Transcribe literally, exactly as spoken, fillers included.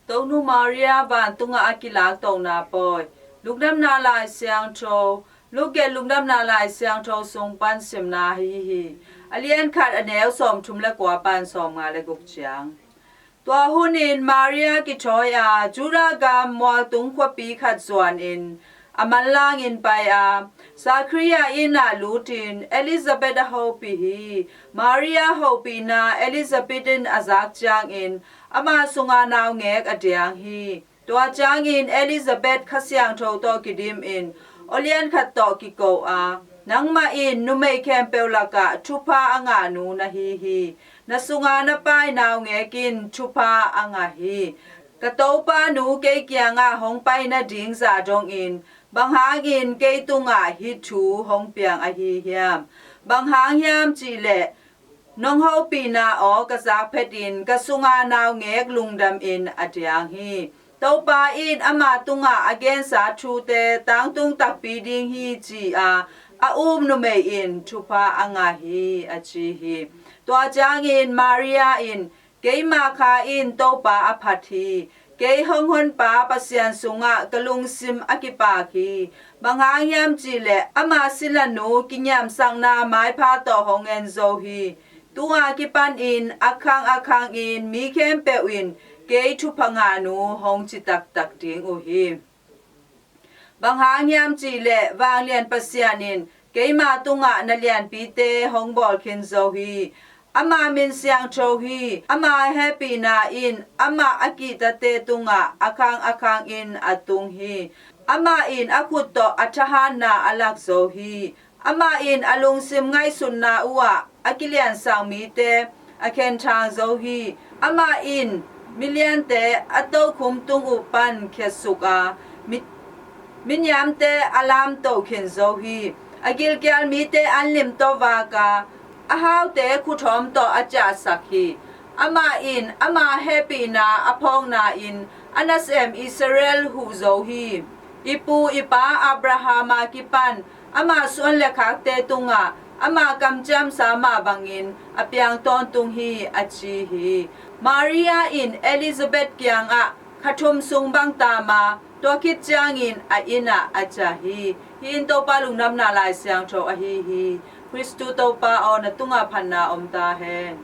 Tonu Maria vantung ah a kilak tohna pawi. Lungdamna Lai Siangtho, Luke Lungdamna Lai Siangtho sung pan simna ahi hi. A lian khat, a neu sawmthum le kua pan sawmnga le guk ciang. Tua hunin Maria kithawi a, Judah gam mualtung khuapi khat zuanin a manlangin pai a, Zachariah inn ah lutin Elizabeth a hopih hi. Maria hopihna Elizabeth in a zak ciangin ama sunga naungek a diang hi. Tua ciangin Elizabeth Kha Siangtho tawh kidimin aw lian khat tawh kiko a, nangmah in numei khempeuh lakah thupha a ngah nu na hi hi. Na sunga na pai naungek in thupha a ngah hi. Ka Topa nu kei kiangah hong pai nading zah dongin, bang hangin kei tungah hih thu hong piang ahi hiam? Bang hang hiam cihleh nong hopihna aw ka zak phetin ka sunga naungek lungdamin a diang hi. Topa in ama tungah a gensa thute tangtung takpi ding hi, ci-a a um numei in thupha a ngah hi, a ci hi. Tua ciangin Maria in, keima kha in Topa a phat hi. Kei hong honpa Pasian sungah ka lungsim a kipak hi. Bang hang hiam cihleh ama silanu kingiamsakna maipha tawh hong en zo hi. Tu-a kipanin a khang a khangin mi khempeuh in kei thupha ngah nu hong ci taktak ding uh hi. Bang hang hiam cihleh vanglian Pasian in keima tungah na lianpite hong bawl khin zo hi. Ama min siangtho hi. Ama hehpihna in amah a kihtate tungah a khang a khangin a tung hi. Amah in a khut tawh a thahatna a lak zo hi. Amah in a lungsim ngaihsutna uhah a kiliansak mite a khenthang zo hi. Amah in miliante a tokhum tung uh pan khiatsuk a, mi, miniamte a lamto khin zo hi. A gilkial mite anlim tawh vak a, a haute khuthawm tawh a ciahsak hi. Amah in ama hehpihna a phawkna-in a nasem Israel huh zo hi. I pu i pa Abraham a kipan ama suan le khakte tungah ama kamciamsa mah bangin a piang tawntung hi, a ci hi. Maria in Elizabeth kiangah kha thum sung bang tam a, tua khit ciangin a inn ah a ciah hi. Hih in Topa Lungdamna Lai Siangtho ahi hi. Khristu Topa aw, na tungah phatna om ta hen.